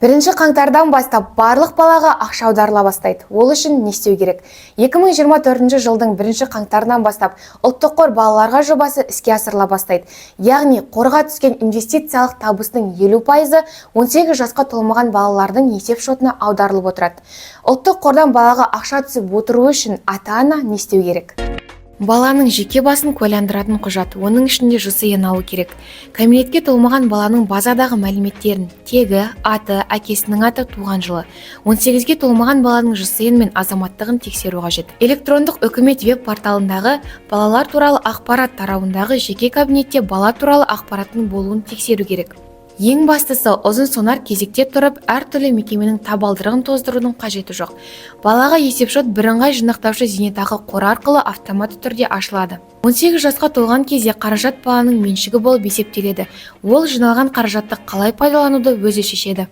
1 қаңтардан бастап барлық балаға ақша аударыла бастайды. Ол үшін не істеу керек? 2024 жылдың 1 қаңтарынан бастап Ұлттық қор балаларға жобасы іске асырыла бастайды. Яғни қорға түскен инвестициялық табыстың 50%-ы 18 жасқа толмаған балалардың есеп шотына аударылып отырады. Ұлттық қордан балаға ақша түсіп отыруы үшін ата-ана не істеу керек? Баланың жеке басын куәландыратын құжат, оның ішінде ЖСН алу керек. Кәмелетке толмаған баланың базадағы мәліметтерін: тегі, аты, әкесінің аты, туған жылы, 18-ге толмаған баланың ЖСН мен азаматтығын тексеру қажет. Электрондық үкімет веб порталындағы «Балалар туралы ақпарат» тарауындағы жеке кабинетте бала туралы ақпараттың болуын тексеру керек. Ең бастысы, ұзын сонар кезекте тұрып, әртүрлі мекеменің табалдырығын тоздырудың қажеті жоқ. Балаға есепшот бірыңғай жинақтаушы зейнетақы қоры арқылы автоматты түрде ашылады. 18 жасқа толған кезде қаражат баланың меншігі болып есептеледі. Ол жиналған қаражатты қалай пайдалануды өзі шешеді.